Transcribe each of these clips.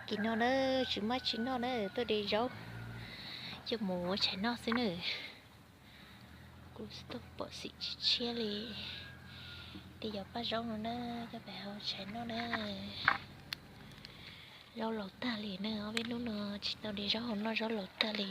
Kis no na, tsis muaj tsis noj na, tuaj de zaub coj mus ua tshais noj xwb na. Kuv tsis tau pom xim tsis tshiab li, tej yog paj zaub no na, coj pem hau tshais noj na. Zaub laus tag li na, ob peb hnub no tsis tau de zaub hau noj, zaub laus tag li.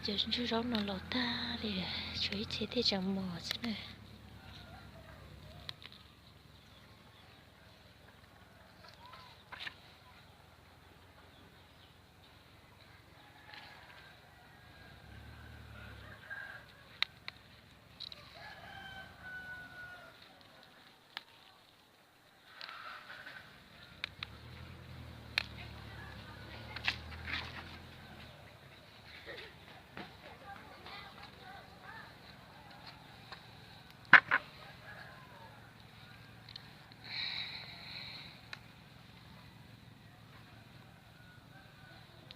Cov ntsuag zaub no laus tag li, tshuav ib txhia thiaj tseem mos xwb na.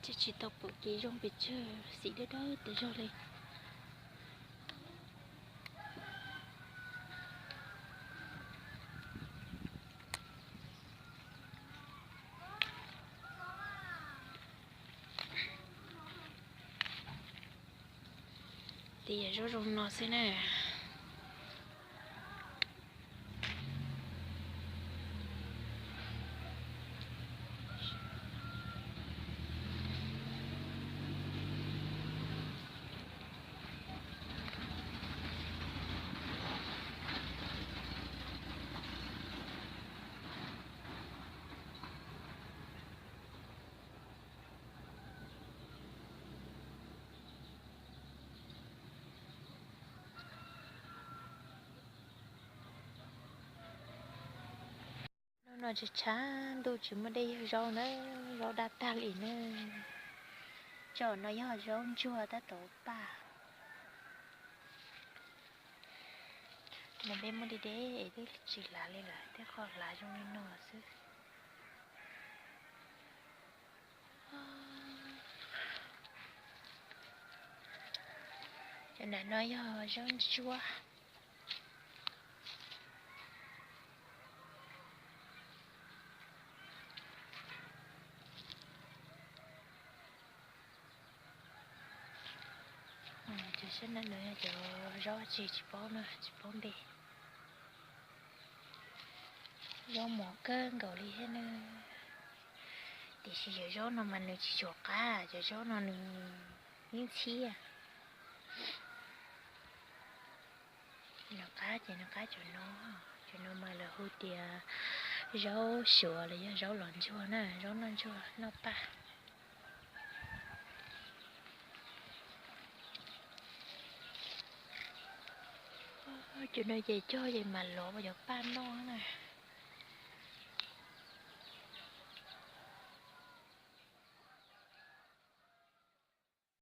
Tsis tau pom kev zoo pes tsawg, xim dawb dawb tas zog li. Ces yog zaub zoo no xwb na. Hnub no tshav tshav ntuj tsis muaj dej yog zaub na, zaub daj tag li na. Tsob no yog zaub ntsuag tab tom paj. Tus no peb muab deb deb es twb tsis hlav li lawm, tej qho hlav zoo li no xwb. Cov nram no yog zaub ntsuab. Cov sab no yog cov zaub tsis, tsis paub na, tsis paub npe. Zaub mos kawg nkaus li thiab na. Tiam sis cov zaub no mas nws tsis tshua qab, cov zaub no nws yeej ntxhiab. Nws qab ces nws qab cov no, cov no mas lawv hu tias zaub xyuas los yog zaub los ntsuag na, zaub noj ntsuag noj paj. Cov no ces cog ces mam lov cov paj noj na.